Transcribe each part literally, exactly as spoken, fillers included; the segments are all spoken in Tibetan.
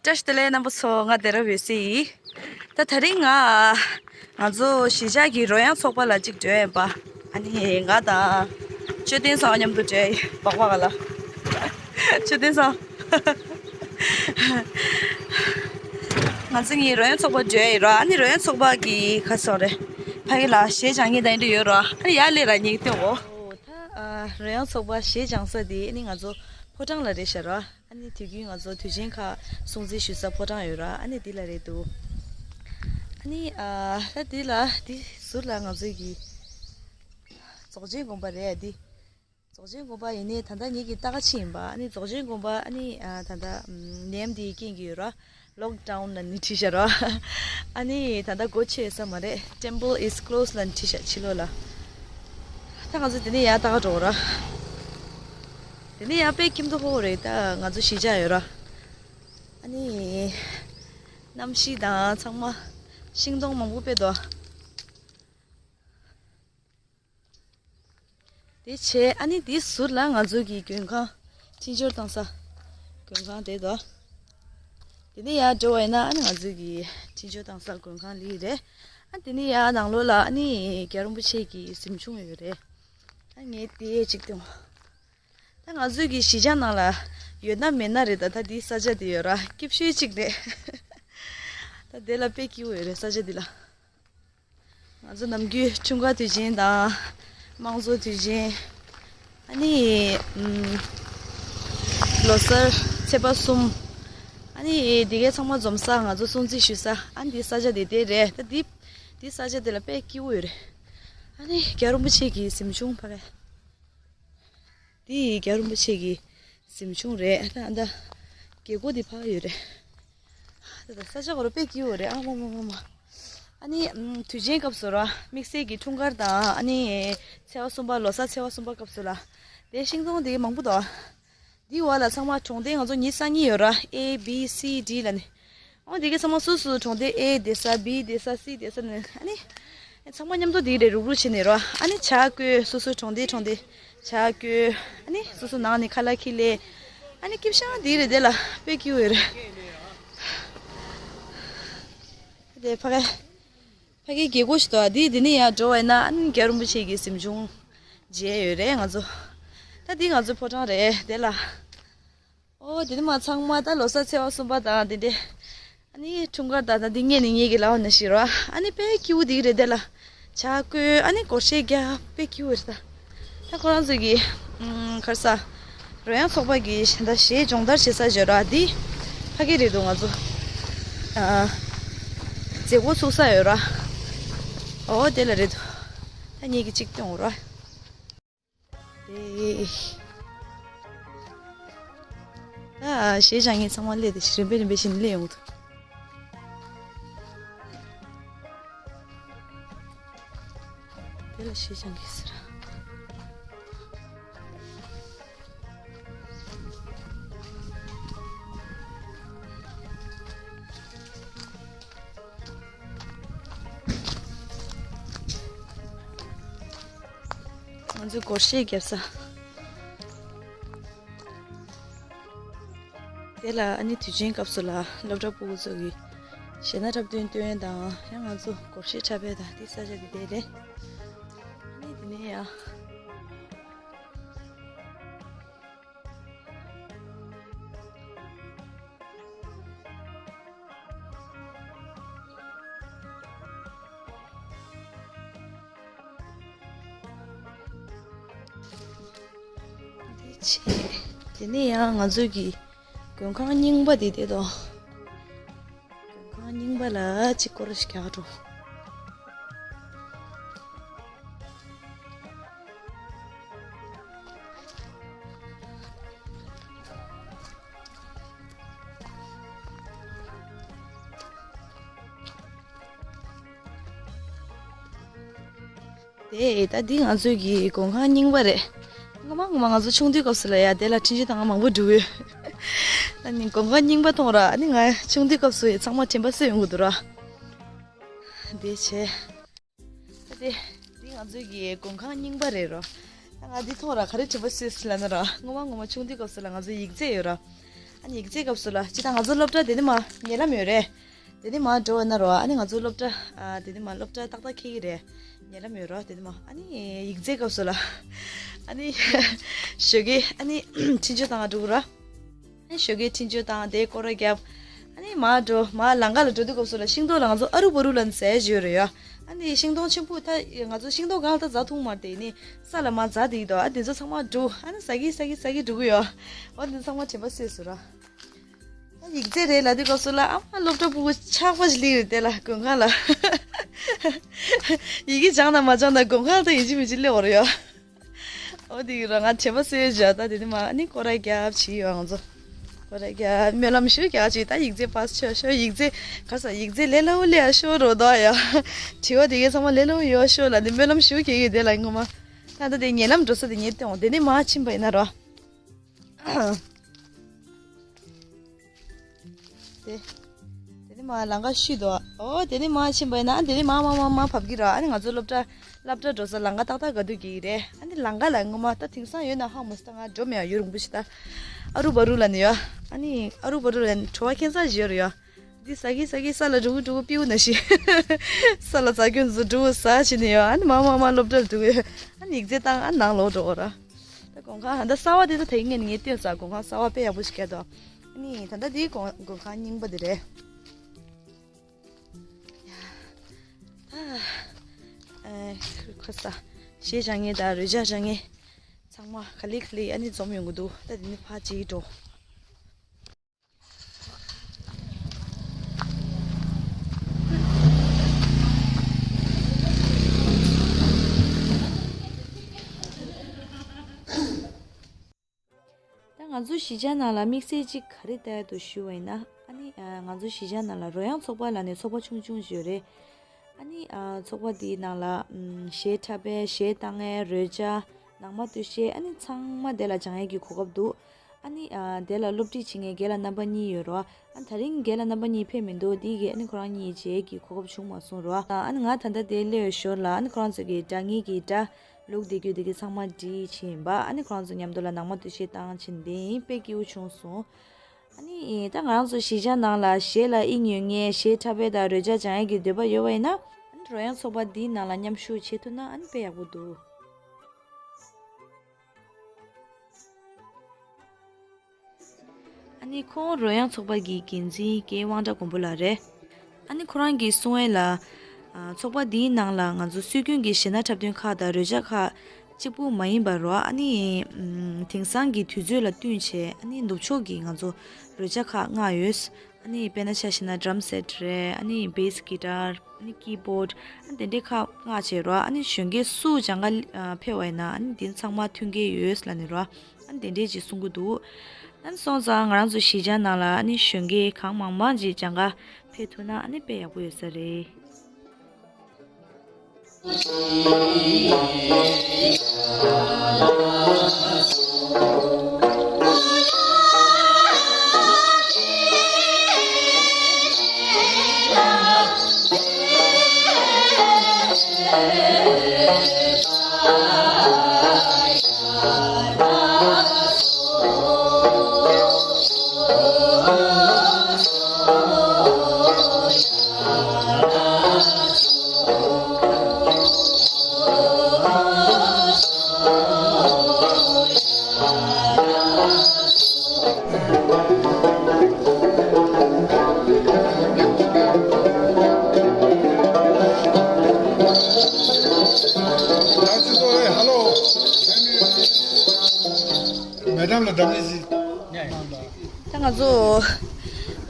བཀྲ་ཤིས་བདེ་ལེགས་རྣམ་པ་ཚོ། ང་བདེ་རབ་འོད་ཟེར་ཡིན། ད་དེ་རིང་ང་ང་ཚོ་གཞིས་ཆགས་ཀྱི་རོལ་དབྱངས་ཚོགས་པ་ལ་གཅིག་འགྲོ་ཡིན་པ། ཨ་ནི་ང་དང་ཆོས་ལྡན་ཚང་མཉམ་དུ་འགྲོ་ཡིན་པག་པག་ལ། ཆོས་ལྡན་ཚང་། ང་ཚོ་གཉིས་རོལ་དབྱངས་ཚོགས་པ་འགྲོ་ཡིན་ར། ཨ་ནི་རོལ་དབྱངས་ཚོགས་པ་གི་ཁ་སོ་རེད། ཕ་གི་ལ་གཞས་སྦྱང་ངེས་དང་འདྲ་ཡོད་ར། ཨ་ནི་ཡར་ལས་ར་ཉིག་སྟོན་འོ། ད་རོལ་དབྱངས་ཚོགས་པ་གཞས་སྦྱང་ས་དེ་ཨ་ནི་ང་ཚོ་ཕོ་བྲང་ལ་རེད་ཤག་ར། ཨ་ནི་དུས་རྒྱུན་ང་ཚོ་དུས་ཆེན་ཁག་སྲུང་བརྩི་ཞུ་ས་ཕོ་བྲང་ཡོད་ར། ཨ་ནི་འདི་ལ་རེད་འདུག་ཨ་ནི་ཨ་ད་འདི་ལ་འདི་ཟུར་ལ་ང་ཚོའི་གི་རྫོགས་ཆེན་དགོན་པ་རེད། འདི་རྫོགས་ཆེན་དགོན་པ་ཡིན་ནའི་ད་ལྟ་ངེད་ཀྱི་ལྟ་ག་ཕྱིན་ཡིན་པ། ཨ་ནི་རྫོགས་ཆེན་དགོན་པ་ཨ་ནི་ཨ་ད་ལྟ་ནེམ་འདི་རྐྱེན་གྱི་ཡོད་ར། ལོག་ཌའུན་ལ་ནི་བྲིས་བཞག་ར། ཨ་ནི་ད་ལྟ་སྒོ་ཕྱེ་ས་མ་རེད། Temple is closed ལ་ནི་བྲིས་བཞག་ཕྱི་ལོགས་ལ། ད་ང་ཚོ་དེ་ནས་ཡར་ལྟ་ག་འགྲོ་ར། དེ་ནས་ཡར་དཔེ་ཁྱིམ་དུ་ཧོ་ཧོ་རེད། ད་ང་ཚོ་གཞིས་ཆགས་ཡོད་ར། ཨ་ནི་གནམ་གཤིས་དང་ཚང་མ་ཤིང་སྡོང་མང་པོ་དཔེ་འདུག་དེ་བྱས་ཨ་ནི་དེའི་ཟུར་ལ་ང་ཚོ་གི་མགོན་ཁང་། འཕྲིན་སྦྱོར་བཏང་ས་མགོན་ཁང་དེ་འདུག་དེ་ནས་ཡར་འགྲོ་བ་ཡིན་ན་ཨ་ནི་ང་ཚོ་གི་འཕྲིན་སྦྱོར་བཏང་ས་མགོན་ཁང་ལི་རེད། ཨ་དེ་ནས་ཡར་ནང་ལོགས་ལ་ཨ་ནི་རྒྱལ་བ་རིན་པོ་ཆེ་གི་གཟིམ་ཆུང་ཡོད་རེད། ཨ་ངས་དེ་གཅིག་སྟོན། ད་ང་ཚོའི་གི་གཞིས་ཆགས་ནང་ལ་ཡོད་ན་མེད་ན་རེད། ད་ད་འདི་ས་ཆ་དེ་ཡོད་ར། སྐྱིད་ཤོས་གཅིག་རེད། ད་དེ་ལ་དཔེ་སྐྱིད་པོ་ཡོད་རེད་ས་ཆ་འདི་ལ། ང་ཚོ་ནམ་རྒྱུན་འཁྲུངས་སྐར་དུས་ཆེན་དང་། དམངས་གཙོ་དུས་ཆེན། ཨ་ནི་ཨམ། ལོ་གསར་ཚེས་པ་གསུམ། ཨ་ནི་དེ་གའི་ཚང་མ་འཛོམས་ས། ང་ཚོ་སྲུང་བརྩི་ཞུ་ས། ཨ་ནི་འདི་ས་ཆ་དེ་དེ་རེད། ད་འདི་འདི་ས་ཆ་དེ་ལ་དཔེ་སྐྱིད་པོ་ཡོད་རེད། ཨ་ནི་རྒྱལ་བ་རིན་པོ་ཆེ་གི་གཟིམ་ཆུང་ཕ་གི། འདི་རྒྱལ་བ་རིན་པོ་ཆེ་གི་གཟིམ་ཆུང་རེད། ད་ཨ་ད་རྒྱལ་སྒོ་འདི་ཕར་ཡོད་རེད། ད་ད་ས་ཆ་གོ་ར་དཔེ་སྐྱིད་པོ་རེད། ཨ་མ་མ་མ་མ། ཨ་ནི་ཨམ། དུས་ཆེན་སྐབས་སུ་ར་དམིགས་བསལ་གྱི་འཁྲུངས་སྐར་དང་ཨ་ནི་ཚེས་པ་གསུམ་པ་ལོ་གསར་ཚེས་པ་གསུམ་པ་སྐབས་སུ་ལ་དེ་ཤིང་སྡོང་དེ་མང་པོ་འདུག་འདི་བ་ལ་ཚང་མ་གྲོང་སྡེ་ང་ཚོ་ཉི་ཤུ་རྩ་གཉིས་ཡོད་ར། A B C D ལ་ནི། ཨོ་དེ་གའི་ཚང་མ་སོ་སོ་གྲོང་སྡེ་A བསྡད་ས། B བསྡད་ས། C བསྡད་ས་ནི་ཨ་ནི། ཚང་མ་མཉམ་དུ་དེ་རེ་རུག་རུག་བྱས་ནས་རོ། ཨ་ནི་ཇ་བསྐོལ། སོ་སོ་གྲོང་སྡེ་གྲོང་སྡེ་ཇ་བསྐོལ། ཨ་ནི་སོ་སོ་ནང་ནས་ཁ་ལག་ཁྱེར་ལེ། ཨ་ནི་སྐྱིད་ཤང་དེ་རེ་དེ་ལ་དཔེ་སྐྱིད་པོ་རེད། དེ་ཕ་གི་ཕ་གི་རྒྱལ་སྒོ་ཞིག་འདུག་འདི་འདི་ནས་ཡར་འགྲོ་བ་ཡིན་ན་ཨ་ནི་རྒྱལ་བ་རིན་པོ་ཆེ་གི་གཟིམ་ཆུང་མཇལ་ཡོད་རེད་ང་ཚོ། ད་འདི་ང་ཚོ་ཕོ་བྲང་རེད་དེ་ལ། ཨོ་དེ་ནི་མ་ཚང་མ་ད་ལོ་གསར་ཚེས་པ་གསུམ་པ་དང་དེ་འདྲས། ཨ་ནི་འཁྲུངས་སྐར་དང་ད་འདི་ངས་ནི་ངས་ཀྱི་ལའོ་ན་ཤི་རོ། ཨ་ནི་དཔེ་སྐྱིད་པོ་འདི་རེད་དེ་ལ། ཇ་བསྐོལ། ཨ་ནི་སྒོར་གཞས་རྒྱག་དཔེ་སྐྱིད་པོ་རེད་ད། ད་ཁོ་རང་ཚོ་གི་ཨུམ་གར་ས། རོལ་དབྱངས་ཚོགས་པ་གི་ད་གཞས་སྦྱོང་བརྡར་བྱེད་ས་བརྗོད་ར་འདི། ཕ་གི་རེད་འདུག་ང་ཚོ། ཨ། མཛད་སྒོ་ཚུགས་ས་ཡོད་ར། ཨོ་དེ་ལ་རེད་འདུག་ད་ངས་ཀྱི་གཅིག་སྟོན་འོ་ར། ཨེ། ད་གཞས་སྦྱང་མཁན་ཚང་མ་སླེབས་ཏེ་རིམ་པས་རིམ་པས་བྱས་ནས་སླེབས་ཡོང་གི་འདུག་དེ་ལ་གཞས་སྦྱང་མཁན་ཟེར། ང་ཚོའི་སྒོར་གཞས་རྒྱབ་ས། དེ་ལ་ཨ་ནི་དུས་ཆེན་སྐབས་སུ་ལ་སློབ་གྲྭ་ཕྲུ་གུ་ཚོ་གིས་གཞས་སྣ་འཁྲབ་སྟོན་སྟོན་དང་ཡང་ང་ཚོ་སྒོར་གཞས་འཁྲབ་པ་དང་དེ་ས་ཆ་དེ་དེ་རེད། ཨ་ནི་དེ་ནས་ཡང་། དེ་ནས་ཡང་ང་ཚོའི་གི་མགོན་ཁང་རྙིང་པ་དེ་དེ་དང་། མགོན་ཁང་རྙིང་པ་ལ་གཅིག་སྐོར་ཞིག་རྒྱག་འགྲོ། དེ་ད་འདི་ང་ཚོའི་གི་མགོན་ཁང་རྙིང་པ་རེད། སྔོན་མ་སྔོན་མ་ང་ཚོ་ཆུང་དུས་སྐབས་སུ་ལ་ཡ་དེ་ལ་འཕྲིན་བཅོལ་བཏང་མཁན་མང་པོ་འདུག་ཡོད། ད་ནི་མགོན་ཁང་རྙིང་པ་མཐོང་ར་ཨ་ནི་ང་ཆུང་དུས་སྐབས་སུ་ཡི་ཚང་མ་དྲན་པ་གསོས་ཡོང་གི་འདུག་ར། དེ་བྱས། ད་དེ་འདི་ང་ཚོའི་གི་མགོན་ཁང་རྙིང་པ་རེད་ར། ད་ང་འདི་མཐོང་ར་ག་རེ་དྲན་པ་གསོས་ལབ་ན་ར་སྔོན་མ་སྔོན་མ་ཆུང་དུས་སྐབས་སུ་ལ་ང་ཚོ་ཡིག་ཚད་ཡོད་ར། ཨ་ནི་ཡིག་ཚད་སྐབས་སུ་ལ་ཅི་ད་ང་ཚོ་སློབ་གྲྭ་དེ་ནི་མ་ཉེ་ལམ་ཡོད་རེད། དེ་ནི་མ་འགྲོ་བ་ན་རོ། ཨ་ནི་ང་ཚོ་སློབ་གྲྭ་ཨ་དེ་ནི་མ་སློབ་གྲྭ་ཏག་ཏག་ཁེལ་གི་རེད། ཉེ་ལམ་ཡོད་རོ། དེ་ནི་མ་ཨ་ནི་ཡིག་ཚད་སྐབས་སུ་ལ་ཨ་ནི་ཞོགས་ཀས་ཨ་ནི་འཕྲིན་བཅོལ་བཏང་འགྲོ་གི་རོ། ཨ་ནི་ཞོགས་ཀས་འཕྲིན་བཅོལ་བཏང་དེ་སྐོར་ར་བརྒྱབ། ཨ་ནི་མ་འགྲོ་མ་ལམ་ཁ་ལ་འགྲོ་དུས་སྐབས་སུ་ལ་ཤིང་ཏོག་ལ་ང་ཚོ་ཨ་རུ་བ་རུ་ལ་ཟས་བརྗོད་རེད་ཡ། ཨ་ནི་ཤིང་སྡོང་ཆེན་པོ་ད་ང་ཚོ་ཤིང་སྡོང་གང་ལ་ད་རྫ་འཐུང་མ་དེ་ནི་ས་ལ་མ་རྫ་དེ་ཡི་དོ། ཨ་དེ་ཚོ་ཚང་མ་འགྲོ། ཨ་ནི་ཟ་གི་ཟ་གི་ཟ་གི་འགྲོ་གི་ཡོད། འོ་དེ་ཚང་མ་དྲན་པ་གསོས་སོ་ར། ཨ་ཡིག་ཚད་རེད་ལ་དེ་སྐབས་སུ་ལ་ཨ་མ་སློབ་གྲྭ་ཕྲུ་གུ་ཆགས་པ་ཞིག་སླེབས་རེད་དེ་ལ་མགོན་ཁང་ལ། ཡི་གེ་སྦྱང་དང་མ་སྦྱང་དང་མགོན་ཁང་ད་ཡིན་གཅིག་མིན་གཅིག་སླེབས་འོ་ར་ཡོད། འོ་དེ་ར་ང་དྲན་པ་གསོས་བྱ་ད་དེ་ནི་མ་ཨ་ནི་སྐོར་ར་རྒྱབ་བྱས་ཡོད་ང་ཚོ། སྐོར་ར་རྒྱབ་སྨོན་ལམ་ཞུ་རྒྱག་བྱས་ད་ཡིག་ཚད་པཱ་སི་ཆོག་ཤོག་ཡིག་ཚད་ག་ས་ཡིག་ཚད་ལས་སླ་བོ་ལས་ཤོག་རོ་ད་ཡ། དྲི་བ་དེ་གའི་ཚང་མ་ལས་སླ་བོ་ཡོད་ཤོག་ལ་དེ་སྨོན་ལམ་ཞུ་གི་ཡོད་དེ་ལ་ངོ་མ། ད་ད་དེ་ཉེ་ལམ་འགྲོ་ས་དེ་ངས་སྟོན་འོང་དེ་ནི་མ་ཕྱིན་པ་ཡིན་ན་རོ། དེ། དེ་ནི་མ་ལམ་ཁ་ཤུད་དོ། ཨོ་དེ་ནི་མ་ཕྱིན་པ་ཡིན་ན་དེ་ནི་མ་མ་མ་མ་བབས་ཀྱི་ར། ཨ་ནི་ང་ཚོ་སློབ་གྲྭ་སློབ་གྲྭ་འགྲོ་ས་ལམ་ཁ་ཏག་ཏག་ག་དུས་ཀྱི་རེད། ཨ་ནི་ལམ་ཁ་ལ་ངོ་མ་ད་དེང་སང་ཡོད་ན་ཧ་མ་སི་ད་ང་འགྲོ་མེད་ཡ་ཡུན་རིང་པོ་ཞིག་ད། ཨ་རུ་བ་རུ་ལ་ནི་ཡོད། ཨ་ནི་ཨ་རུ་བ་རུ་ལ་ནི་བྲོ་བ་ཁྱད་མཚར་ཞིག་ཡོད་རེད་ཡོད། འདི་ཟ་གི་ཟ་གི་ས་ལ་འགྲོ་གི་འགྲོ་གི་པིའུ་ན་ཤི། ས་ལ་ཟ་སྐྱོན་ཚོ་འགྲོ་ཟ་བྱེད་ནི་ཡོད། ཨ་ནི་མ་མ་མ་སློབ་གྲྭར་འགྲོ་གི། ཨ་ནི་ཡིག་ཚད་བཏང་ཨ་ནང་ལོག་འགྲོ་གོ་ར། ད་གོང་ཁ་ཧ་ད་གསར་བ་དེ་ད་ད་ཡིན་ངས་ངས་བསྟན་ས་གོང་ཁ་གསར་བ་དཔེ་ཡག་པོ་ཞིག་ག་དོ། ཨ་ནི་ད་ད་དེའི་གོང་གོང་ཁ་རྙིང་པ་དེ་རེད། ད་ཨ་ཁ་ས་གཞས་སྦྱང་ངེས་ད་རོལ་ཆ་སྦྱང་ངེས་ཚང་མ་ག་ལེ་ག་ལེ་ཨ་ནི་འཛོམས་ཡོང་གི་འདུག་ད་དེ་ནི་ཕ་ཅིའི་འགྲོ། ད་ང་ཚོ་གཞིས་ཆགས་ནང་ལ་དམིགས་བསལ་གཅིག་ག་རེ་ལྟ་ཡ་འདུག་ཞུ་བ་ཡིན་ན། ཨ་ནི་ཨ་ང་ཚོ་གཞིས་ཆགས་ནང་ལ་རོལ་དབྱངས་ཚོགས་པ་ལབ་ནས་ཚོགས་པ་ཆུང་ཆུང་ཞིག་ཡོད་རེད། ཨ་ནི་ཨ་ཚོགས་པ་འདིའི་ནང་ལ་ཨམ་གཞས་འཁྲབ་པའི་གཞས་བཏང་ཡས་རོལ་ཆ་ནང་མ་སྟོད་གཞས་ཨ་ནི་ཚང་མ་དེ་ལ་སྦྱང་ཡས་ཀྱི་གོ་སྐབས་འདུག་ཨ་ནི་ཨ་དེ་ལ་སློབ་ཁྲིད་བྱེད་མཁན་རྒན་ལགས་རྣམ་པ་གཉིས་ཡོད་རེད་བ། ཨ་ནི་ད་རིང་རྒན་ལགས་རྣམ་པ་གཉིས་ཕེབས་མི་འདུག་དེ་གིས་ཨ་ནི་ཁོ་རང་གཉིས་མཇལ་གྱི་གོ་སྐབས་བྱུང་མ་སོང་རེད་བ། ཨ་ནི་ང་ད་ལྟ་དེ་སླེབས་ཡོད་ཞོར་ལ་ཨ་ནི་ཁོ་རང་ཚོ་གི་སྒྲ་སྙན་གྱི་སྒྲ་ལུག་དེ་རྒྱུ་དེ་གི་ཚང་མ་བྲིས་ཕྱིན་ཡིན་པ། ཨ་ནི་ཁོ་རང་ཚོ་མཉམ་དུ་ལ་ནང་མ་སྟོད་གཞས་བཏང་ཕྱིན་དེ་ཡིན་དཔེ་སྐྱིད་པོ་བྱུང་སོང་། ཨ་ནི་ད་ང་རང་ཚོ་གཞིས་ཆགས་ནང་ལ་གཞས་ལ་དབྱིངས་ཡོད་མཁན་གཞས་འཁྲབ་པ་དང་རོལ་ཆ་སྦྱང་ཡས་ཀྱི་འདོད་པ་ཡོད་པ་ཡིན་ན་ཨ་ནི་རོལ་དབྱངས་ཚོགས་པ་འདིའི་ནང་ལ་མཉམ་ཞུགས་བྱེད་ཐུབ་ན་ཨ་ནི་དཔེ་ཡག་པོ་འདུག་ཨ་ནི་ཁོང་རོལ་དབྱངས་ཚོགས་པ་གི་འགན་འཛིན་རྒན་དབང་གྲགས་མགོན་པོ་ལགས་རེད། ཨ་ནི་ཁོ་རང་གིས་གསུང་ཡས་ལ། ཨ་ཚོགས་པ་འདིའི་ནང་ལ་ང་ཚོ་སྲོལ་རྒྱུན་གྱི་གཞས་སྣ་འཁྲབ་སྟོན་ཁག་དང་རོལ་ཆ་ཁག་གཅིག་པུ་མ་ཡིན་པར་རོ། ཨ་ནི་ཨམ་དེང་སང་གི་དུས་ཚོད་ལ་བསྟུན་བྱས་ཨ་ནི་ནུབ་ཕྱོགས་ཀྱི་ང་ཚོ་རོལ་ཆ་ཁག་མངགས་ཡོད། ཨ་ནི་དཔེར་ན་ཆ་བཞག་ན་ཌམ་སེཊ་རེད། ཨ་ནི་བེ་སི་གི་ཊར། ཨ་ནི་ཀི་བྷོཌ། ཨ་ནི་དེ་འདྲའི་ཁག་མངགས་བྱས་རོ། ཨ་ནི་གཞོན་སྐྱེས་སུ་སྦྱང་ག་ཨ་ཕེབས་པ་ཡིན་ན་ཨ་ནི་དེ་ཚང་མ་མཐུན་རྐྱེན་ཡོད་ལབ་ནས་རོ། ཨ་ནི་དེ་འདྲས་ཅིག་གསུང་གི་འདུག་ཨ་ནི་སོང་ཙང་ང་རང་ཚོ་གཞིས་ཆགས་ནང་ལ་ཨ་ནི་གཞོན་སྐྱེས་གང་མང་མང་ཅིག་སྦྱང་ག་ཕེབས་ཐུབ་ན་ཨ་ནི་དཔེ་ཡག་པོ་ཡོད་ས་རེད། ད་ང་ཚོ་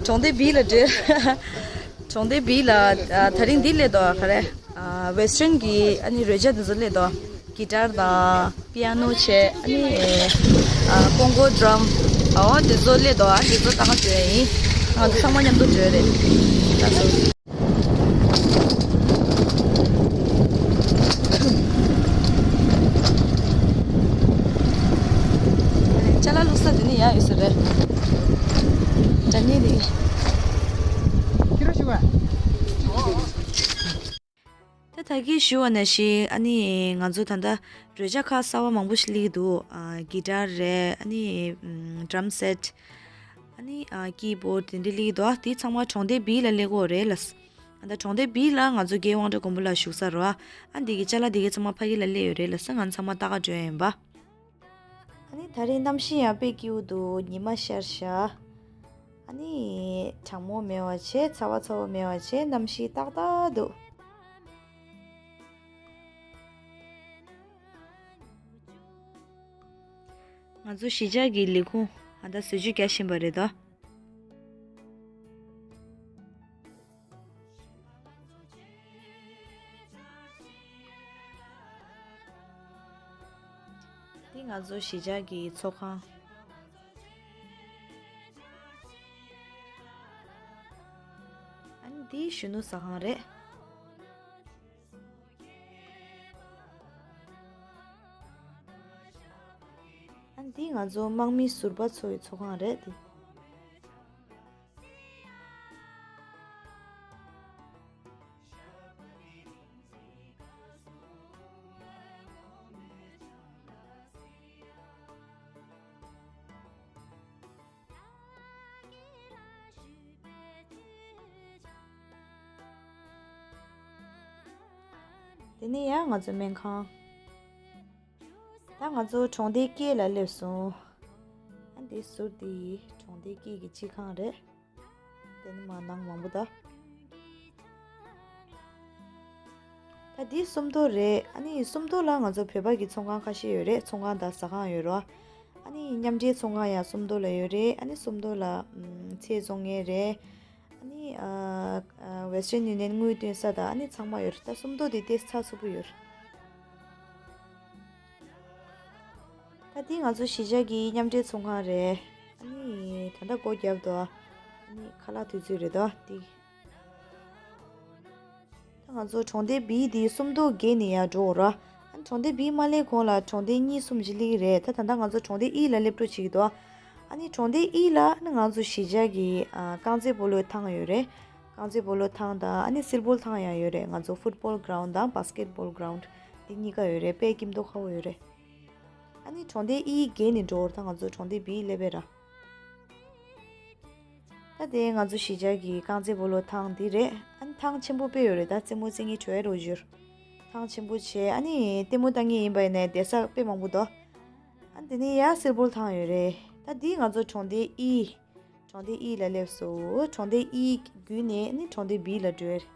གྲོང་སྡེ་བི་ལ་འགྲོ། གྲོང་སྡེ་བི་ལ་ཨ་དེ་རིང་འདི་སླེབས་འདུག་ག་རེ། ཨ་ཝེ་སི་ཊརན་གྱི་ཨ་ནི་རོལ་ཆ་འདི་ཚོ་སླེབས་འདུག་གི་ཊར་དང་པི་ཡ་ནོ་བྱས་ཨ་ནི་ཨ་ཀོང་གོ་ཌི་རམ། ཨོ་འདི་ཚོ་སླེབས་འདུག་ཨ་འདི་ཚོ་ལྟ་ག་འགྲོ་ཡ་ཡིན། ང་ཚོ་ཚང་མ་མཉམ་དུ་འགྲོ་ཡ་རེད། ལགས་སོ། ཅ་ལག་བླུགས་ས་དེ་ནས་ཡར་ཡོད་ས་རེད། དྲ་ནས་རེད། ཁྱེད་རང་ཞུ་བ། ད་ད་གིན་ཞུ་བ་ནང་བཞིན་ཨ་ནི་ང་ཚོ་ད་ལྟ་རོལ་ཆ་ཁག་གསར་པ་མང་པོ་ཞིག་སླེབས་ཀྱི་འདུག་ཨ་གི་ཊར་རེད། ཨ་ནི་ཨམ་ཌམ་སེཊ། ཨ་ནི་ཨ་ཀི་བོཌ་དེ་འདྲ་སླེབས་འདུག་དེ་ཚང་མ་གྲོང་སྡེ་བི་ལ་སླེབས་ཀྱི་ཡོད་རེད་ལགས། ཨ་ད་གྲོང་སྡེ་བི་ལ་ང་ཚོ་རྒན་དབང་གྲགས་མགོན་པོ་ལགས་བཞུགས་ས་རེད་བ། ཨ་འདི་གི་ཅ་ལག་འདི་གའི་ཚང་མ་ཕ་གི་ལ་སླེབས་ཡོད་རེད་ལགས། ང་ཚང་མ་ལྟ་ག་འགྲོ་ཡ་ཡིན་པ། ཨ་ནི་ད་རེས་གནམ་གཤིས་ཡང་དཔེ་སྐྱིད་པོ་འདུག་ཉི་མ་ཤར་ཤག་ཨ་ནི་གྲང་མོ་མེད་པ་བྱས། ཚ་བ་ཚ་བོ་མེད་པ་བྱས། གནམ་གཤིས་ཏག་ཏག་འདུག་ང་ཚོ་གཞིས་ཆགས་ཀྱི་ལས་ཁུངས་ཨ་ད་བཟོ་བཅོས་རྒྱག་བཞིན་པ་རེད་དོ། འདི་ང་ཚོ་གཞིས་ཆགས་ཀྱི་ཚོགས་ཁང་། ཨ་ནི་འདི་གཞོན་ནུ་ཟ་ཁང་རེད། ཨ་ནི་འདི་ང་ཚོ་དམག་མི་ཟུར་པ་ཚོ་ཡི་ཚོགས་ཁང་རེད་དེ། དེ་ནས་ཡང་ང་ཚོ་སྨན་ཁང་། ད་ང་ཚོ་གྲོང་སྡེ་སྐད་ལ་སླེབས་སོང་། ཨ་འདི་ཟུར་འདི་གྲོང་སྡེ་སྐད་ཀྱི་སྤྱི་ཁང་རེད། དེ་ནི་མ་ནང་མང་པོ་ད། ད་འདི་སུམ་མདོ་རེད། ཨ་ནི་སུམ་མདོ་ལ་ང་ཚོ་བོད་པ་གི་ཚོང་ཁང་ཁ་ཤས་ཡོད་རེད། ཚོང་ཁང་དང་ཟ་ཁང་ཡོད་རེད། ཨ་ནི་མཉམ་འབྲེལ་ཚོང་ཁང་ཡང་སུམ་མདོ་ལ་ཡོད་རེད། ཨ་ནི་སུམ་མདོ་ལ་ཨམ་ཚལ་བཙོང་མཁན་རེད། ཨ་ནི་ཨ་ཨ་Western Union དངུལ་བཏོན་ས་དང་ཨ་ནི་ཚང་མ་ཡོད་རེད། ད་སུམ་མདོ་དེ་ཏོག་ཙམ་ཚ་སུབ་པོ་ཡོད་རེད། ད་འདི་ང་ཚོ་གཞིས་ཆགས་ཀྱི་མཉམ་འབྲེལ་ཚོང་ཁང་རེད། ཨ་ནི་ད་ལྟ་སྒོ་བརྒྱབ་འདུག་ཨ་ནི་ཁ་ལག་དུས་ཚོད་རེད་དོ་འདི། ད་ང་ཚོ་གྲོང་སྡེ་བི་འདི་སུམ་མདོ་བརྒལ་ནས་ཡར་འགྲོ་འོ་ར། ཨ་ནི་གྲོང་སྡེ་བི་མ་སླེབས་གོང་ལ་གྲོང་སྡེ་གཉིས་གསུམ་ཅིག་སླེབས་ཀྱི་རེད། ད་ད་ལྟ་ང་ཚོ་གྲོང་སྡེ་ཨི་ལ་སླེབས་འགྲོ་བྱེད་ཀྱི་འདུག་ཨ་ནི་གྲོང་སྡེ་ཨི་ལ་ཨ་ནི་ང་ཚོ་གཞིས་ཆགས་ཀྱི་ཨ་རྐང་རྩེད་སྤོ་ལོའི་ཐང་ཡོད་རེད། རྐང་རྩེད་སྤོ་ལོ་ཐང་དང་ཨ་ནི་སིལ་སྤོལ་ཐང་ཡང་ཡོད་རེད། ང་ཚོ་football ground དང་basketball ground འདི་གཉིས་ཀ་ཡོད་རེད། དཔེ་སྐྱིད་མདོག་ཁ་པོ་ཡོད་རེད། ཨ་ནི་གྲོང་སྡེ་ཨི་བརྒལ་ནས་འགྲོ་བར་ད་ང་ཚོ་གྲོང་སྡེ་བི་སླེབས་པ་ར། ད་དེ་ང་ཚོ་གཞིས་ཆགས་ཀྱི་རྐང་རྩེད་སྤོ་ལོ་ཐང་འདི་རེད། ཨ་ནི་ཐང་ཆེན་པོ་དཔེ་ཡོད་རེད། ད་རྩེད་མོ་རྩེ་མཁན་བྲོས་རོགས་བྱོས། ཐང་ཆེན་པོ་བྱས། ཨ་ནི་ལྟད་མོ་ལྟ་མཁན་ཡིན་པ་ཡིན་ནའི་བསྡད་ས་དཔེ་མང་པོ་འདུག་ཨ་ནི་དེ་ནས་ཡར་སིལ་སྤོལ་ཐང་ཡོད་རེད། ད་འདི་ང་ཚོ་གྲོང་སྡེ་ཨི། གྲོང་སྡེ་ཨི་ལ་སླེབས་སོང་། གྲོང་སྡེ་ཨི་བརྒྱུད་ནས་ནི་གྲོང་སྡེ་བི་ལ་འགྲོ་ཡ་རེད།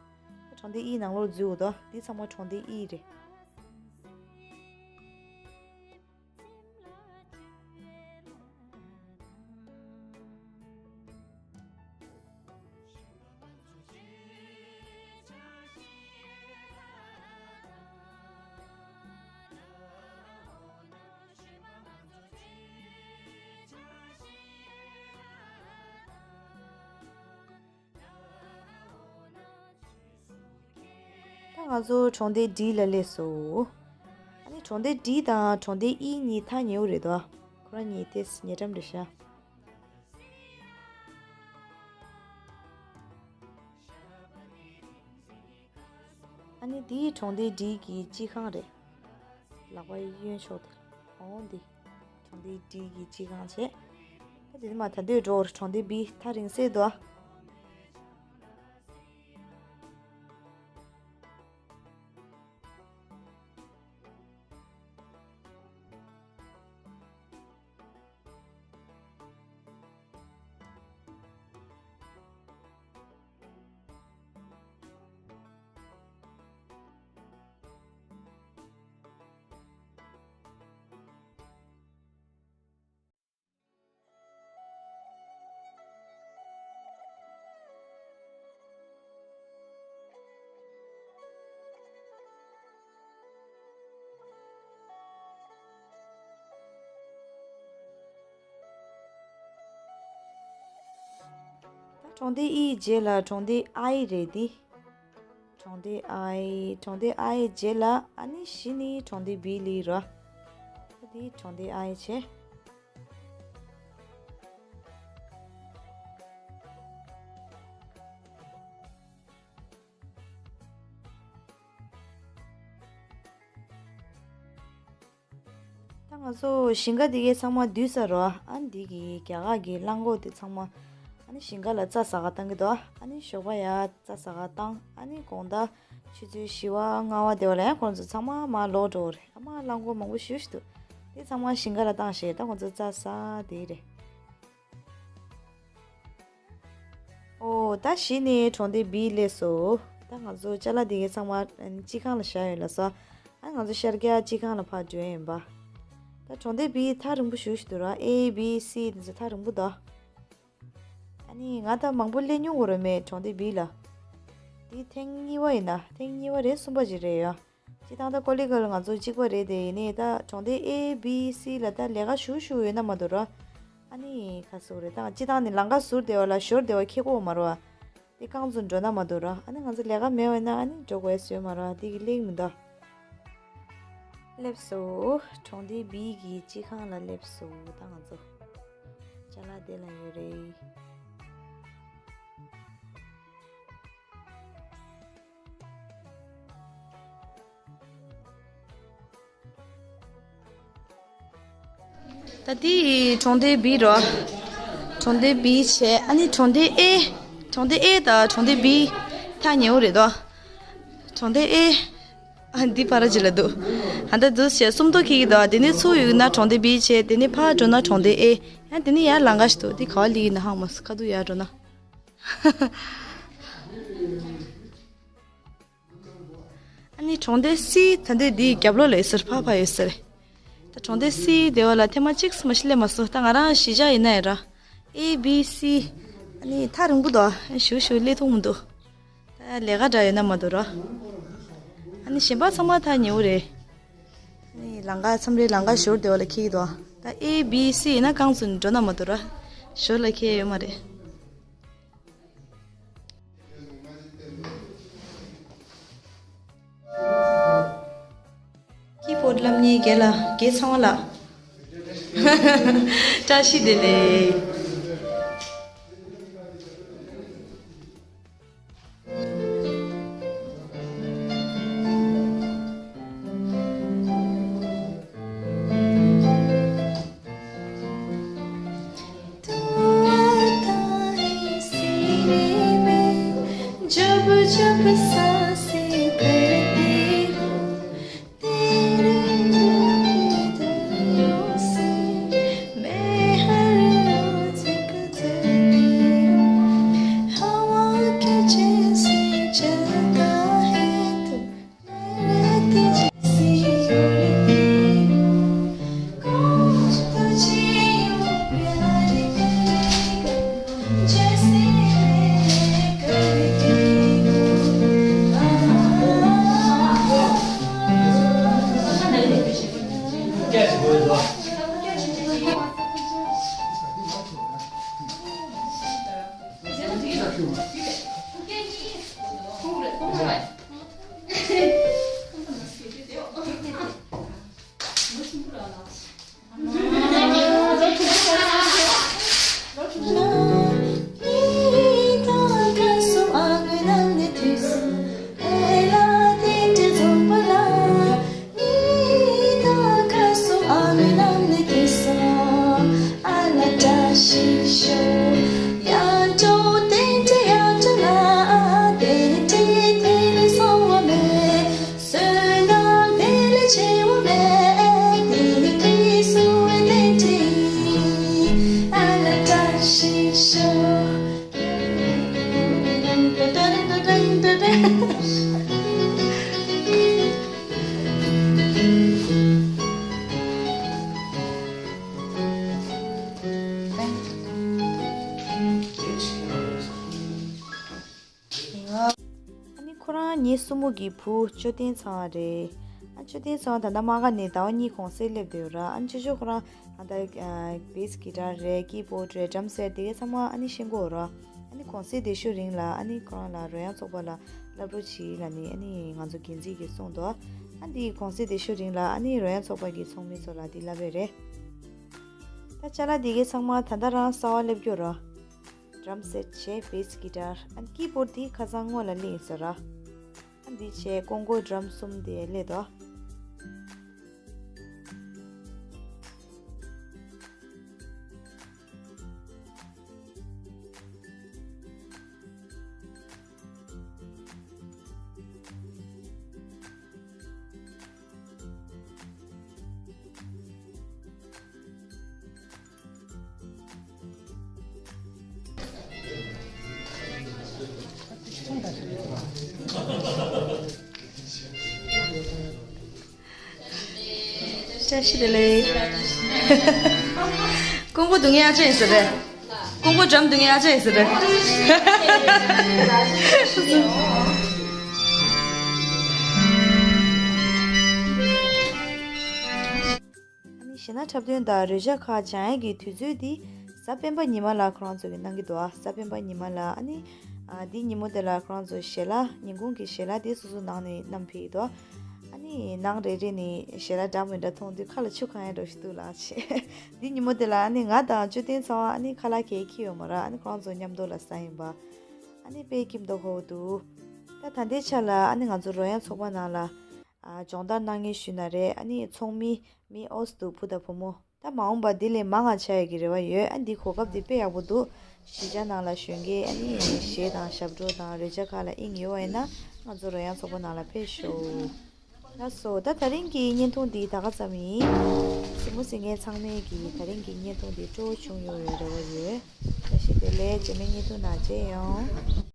གྲོང་སྡེ་ཨི་ནང་ལོགས་འཛུལ་འོ་དོ། འདི་ཚང་མ་གྲོང་སྡེ་ཨི་རེད། ད་ང་ཚོ་གྲོང་སྡེ་ཌི་ལ་སླེབས་སོང་། ཨ་ནི་གྲོང་སྡེ་ཌི་དང་གྲོང་སྡེ་ཨི་གཉིས་ཐག་ཉེ་པོ་རེད་དོ། ཁོ་རང་གཉིས་དེ་ཉེ་འགྲམ་རེད་ཤག་ཨ་ནི་འདི་གྲོང་སྡེ་ཌི་གི་སྤྱི་ཁང་རེད། ལག་པ་གཡོན་ཕྱོགས་དེ། འོ་འདི། གྲོང་སྡེ་ཌི་གི་སྤྱི་ཁང་བྱས། ད་དེ་མ་ད་འདོད་འགྲོ་གྲོང་སྡེ་བི་ཐག་རིང་སེ་འདུག་ད་གྲོང་སྡེ་ཨིའི་རྗེས་ལ་གྲོང་སྡེ་ཨའི་རེད་འདི། གྲོང་སྡེ་ཨའི། གྲོང་སྡེ་ཨའི་རྗེས་ལ་ཨ་ནི་གཞི་ནི་གྲོང་སྡེ་བི་ལི་རོ། ད་འདི་གྲོང་སྡེ་ཨའི་བྱས། ད་ ང་ཚོ་ཞིང་ཁ་དེ་གའི་ཚང་མ་བསྡུས་ཚར་རོ། ཨ་ནི་དེ་གི་རྒྱ་གར་གྱི་གླང་གོག་དེ་ཚང་མ་ཨ་ནི་ཞིང་ཁ་ལ་རྩྭ་ཟ་ག་བཏང་གི་འདུག་ཨ་ནི་ཞོགས་པ་ཡ་རྩྭ་ཟ་ག་བཏང་། ཨ་ནི་དགོང་དག་ཆུ་ཚོད་བཞི་པ་ལྔ་པ་དེ་བ་ལ་ཡང་ཁོང་ཚོ་ཚང་མ་མར་ལོག་འགྲོ་གི་རེད། ཨ་མ་གླང་གོག་མང་པོ་ཞེ་པོ་ཞིག་འདུག་དེ་ཚང་མ་ཞིང་ཁ་ལ་བཏང་བྱས་ད་ཁོང་ཚོ་རྩྭ་ཟ་བསྡད་རེད། ཨོ་ད་གཞི་ནས་གྲོང་སྡེ་བི་སླེབས་སོང་། ད་ང་ཚོ་ཅ་ལག་དེ་གའི་ཚང་མ་སྤྱི་ཁང་ལ་བཞག་ཡོད་ལབ་སོང་། ཨ་ང་ཚོ་ཤར་རྒྱག་སྤྱི་ཁང་ལ་ཕར་འགྲོ་ཡིན་པ། ད་གྲོང་སྡེ་བི་ཐག་རིང་པོ་ཞེ་པོ་ཞིག་འདུག་ར། ཨེ་བི་སི་དེ་ཚོ་ཐག་རིང་པོ་འདུག་ཨ་ནི་ང་ད་མང་པོ་སླེབས་མྱོང་གི་རེད་མོད་གྲོང་སྡེ་བི་ལ། འདི་ཐེངས་གཉིས་པ་ཡིན་ན། ཐེངས་གཉིས་པ་རེད་གསུམ་པ་ཅིག་རེད་ཡ། སྤྱིར་བཏང་ད་ཀོ་ལི་གྷལ་ང་ཚོ་གཅིག་པ་རེད་དེ། ཡིན་ནའི་ད་གྲོང་སྡེ་ཨེ་བི་སི་ལ་ད་ལས་ཀ་ཞུ་ཞུ་ཡོད་ན་མ་གཏོགས་ར། ཨ་ནི་ཁ་སོ་རེད། ད་སྤྱིར་བཏང་ནི་ལམ་ཁ་ཟུར་དེ་བ་ལ་ཞོར་དེ་བ་ཁེ་གོ་མ་རོ། དེ་རྐང་ཚོ་འགྲོ་ན་མ་གཏོགས་ར། ཨ་ནི་ང་ཚོ་ལས་ཀ་མེད་བ་ན་ཨ་ནི་འགྲོ་དགོས་ཡ་སོས་མ་རོ། དེ་གི་ལེགས་མི་འདུག་སླེབས་སོ། གྲོང་སྡེ་བི་གི་སྤྱི་ཁང་ལ་སླེབས་སོ། ད་ང་ཚོ་ཅ་ལག་དེ་ལ་ཡོད་རེད། ད་དེ་གྲོང་སྡེ་བི་རོ། གྲོང་སྡེ་བི་བྱས། ཨ་ནི་གྲོང་སྡེ་ཨེ། གྲོང་སྡེ་ཨེ་དང་གྲོང་སྡེ་བི་ཐག་ཉེ་བོ་རེད་དོ། གྲོང་སྡེ་ཨེ། ཨ་འདི་ཕར་ཅི་ལ་འདུག་ཨ་ད་འདུག་བྱས་སུམ་མདོ་ཁེག་གི་འདུག་དེ་ནས་ཚུར་ཡོང་ན་གྲོང་སྡེ་བི་བྱས། དེ་ནས་ཕར་འགྲོ་ན་གྲོང་སྡེ་ཨེ། ཡང་དེ་ནས་ཡར་ལམ་ཁ་ཞིག་འདུག་དེ་ག་བ་སླེབས་ཡིན་ན་ཧང་མ་སོང་། ཁ་ཐུག་ཡར་འགྲོ་ན། ཨ་ནི་གྲོང་སྡེ་སི་ད་འདོད་འདིའི་རྒྱབ་ལོགས་ལ་ཡོད་ཟེར། ཕར་ཕར་ཡོད་ཟེར། ད་གྲོང་སྡེ་སི་དེ་བ་ལ་ཐེངས་མ་གཅིག་མ་ཞིག་སླེབས་མ་སོང་། ད་ང་རང་གཞིས་ཆགས་ཡིན་ན་ཡང་ར། ཨེ་བི་སི་ཨ་ནི་ཐག་རིང་པོ་འདུག་ཞུ་ཞུ་སླེབས་ཐུབ་མི་འདུག་ད་ལས་ཀ་འདྲ་ཡོད་ན་མ་གཏོགས་ར། ཨ་ནི་གཞན་པ་ཚང་མ་ཐག་ཉེ་བོ་རེད། ཨ་ནི་ལམ་ཁ་མཚམས་རེ་ལམ་ཁ་ཞོར་དེ་བ་ལ་ཁེག་གི་འདུག་ད་ཨེ་བི་སི་ཡིན་ན་རྐང་ཚོ་འགྲོ་ན་མ་གཏོགས་ར། ཞོར་ལ་ཁེག་ཡོད་མ་རེད། ཀི་བོཌ་བསླབ་མཁན་རྒན་ལགས། རྒན་ཚང་བ་ལགས། བཀྲ་ཤིས་བདེ་ལེགས། जब जब सांसें भरती हूँ, तेरे मिलने दरियों से मैं हर रोज गुजरती हूँ। हवा के जैसे चलता है तू, ཨ་ནི་ཁོ་རང་ངའི་སྲུ་མོ་གི་བུ་མཆོད་རྟེན་ཚང་རེད། ཨ་མཆོད་རྟེན་ཚང་ད་ལྟ་དམག་སྒར་ནས་ཟླ་བ་གཉིས་གུང་སེང་སླེབས་བསྡད་ཡོད་ར། ཨ་ནི་ཆོས་ཆོས་ཁོ་རང་ད་ལྟ་བེ་སི་གི་ཊར་རེད། ཀི་བོཌ་རེད། ཌྲམ་སེ་ཊི་དེ་གའི་ཚང་མ་ཨ་ནི་ཤེས་ཀྱི་ཡོད་ར། ཨ་ནི་གུང་སེང་དེ་ཤོད་རིང་ལ་ཨ་ནི་ཁོ་རང་ལ་རོལ་དབྱངས་ཚོགས་པ་ལ་བསླབ་རོགས་གྱིས་ལབ་ནས་ཨ་ནི་ང་ཚོ་འགན་འཛིན་གྱིས་གསུངས་འདུག་ཨ་འདི་གུང་སེང་དེ་ཤོད་རིང་ལ་ཨ་ནི་རོལ་དབྱངས་ཚོགས་པ་གི་ཚོགས་མི་ཚོ་ལ་འདི་བསླབ་པ་རེད། ད་ཅ་ལག་འདི་གའི་ཚང་མ་ད་ལྟ་རང་གསར་པ་སླེབས་ཀྱི་ཡོད་ར། ཌྲམ་སེ་ཊི་བྱས། བེ་སི་གི་ཊར། ཨ་ནི་ཀི་བོཌ་དེ་ཁ་སང་སྔོན་ལ་སླེབས་ཡིན་ཟེར་ར། ཨ་འདི་བྱས་ཀོང་ཀོ་ཌྲམ་གསུམ་དེ་སླེབས་འདུག་བཀྲ་ཤིས་བདེ་ལེགས། ཀོང་པོ་སྡུག་བསྔལ་ཨ་ཅག་ཡིན་ཟེར་རེད། ཀོང་པོ་འགྲམ་སྡུག་བསྔལ་ཨ་ཅག་ཡིན་ཟེར་རེད། ཨ་ནི་གཞས་སྣ་འཁྲབ་སྟོན་དང་རོལ་ཆ་ཁག་སྦྱང་ཡས་ཀྱི་དུས་ཚོད་འདི་གཟའ་སྤེན་པ་ཉི་མ་ལ་ཁོ་རང་ཚོ་གིས་གནང་གི་འདུག་ཨ་གཟའ་སྤེན་པ་ཉི་མ་ལ། ཨ་ནི་ཨ་འདི་ཉིན་མོ་དེ་ལ་ཁོ་རང་ཚོ་ཞལ་ལག་ཉིན་གུང་གི་ཞལ་ལག་དེ་སོ་སོ་ནང་ནས་བསྣམས་ཕེབས་ཀྱི་འདུག་ཨ་ནི་ནང་རེ་རེ་ནས་ཞལ་ལག་འདྲ་མི་འདྲ་མཐོང་དུས་ཁ་ལ་ཆུ་གང་ཡང་འགྲོ་ཞིག་འདུག་ལགས་ཆེ། འདི་ཉིན་མོ་དེ་ལ་ཨ་ནི་ང་དང་ཅོ་ཏན་ཚང་མ་ཨ་ནི་ཁ་ལག་གས་ཁྱེར་ཡོད་མ་རེད། ཨ་ནི་ཁོ་རང་ཚོ་མཉམ་དུ་ལ་ཟ་ཡིན་པ། ཨ་ནི་དཔེ་ཁྱིམ་དུ་ཁོ་འདུག་ད་ད་ལྟའི་ཆ་ལ་ཨ་ནི་ང་ཚོ་རོལ་དབྱངས་ཚོགས་པ་ནང་ལ་ཨ་སྦྱོང་བརྡར་གནང་མཁན་ཞུས་ན་རེད། ཨ་ནི་ཚོགས་མི་མི་ཨོས་འདུག་བུ་དང་བུ་མོ། ད་མ་འོངས་པ་འདི་ལས་མང་ང་ཆགས་ཡག་གི་རེ་བ་ཡོད། ཨ་འདི་གོ་སྐབས་འདི་དཔེ་ཡག་པོ་འདུག་གཞིས་ཆགས་ནང་ལ་གཞོན་སྐྱེས་ཨ་ནི་གཞས་དང་ཞབས་བྲོ་དང་རོལ་ཆ་ཁག་ལ་དབྱིངས་ཡོད་པ་ཡིན་ན་ང་ཚོ་རོལ་དབྱངས་ཚོགས་པ་ནང་ལ་ཕེབས་ཤོག་ལགས་སོ། ད་ད་རིང་གི་བརྙན་ཐུང་འདི་ད་ག་ཙམ་ཡིན། གཟིགས་མོ་གཟིགས་མཁན་ཚང་མས་ཀྱིས་ད་རིང་གི་བརྙན་ཐུང་འདི་སྤྲོ་བོ་བྱུང་ཡོད་པའི་རེ་བ་ཡོད། བཀྲ་ཤིས་བདེ་ལེགས། རྗེས་མའི་བརྙན་ཐུང་ནང་མཇལ་ཡོང་།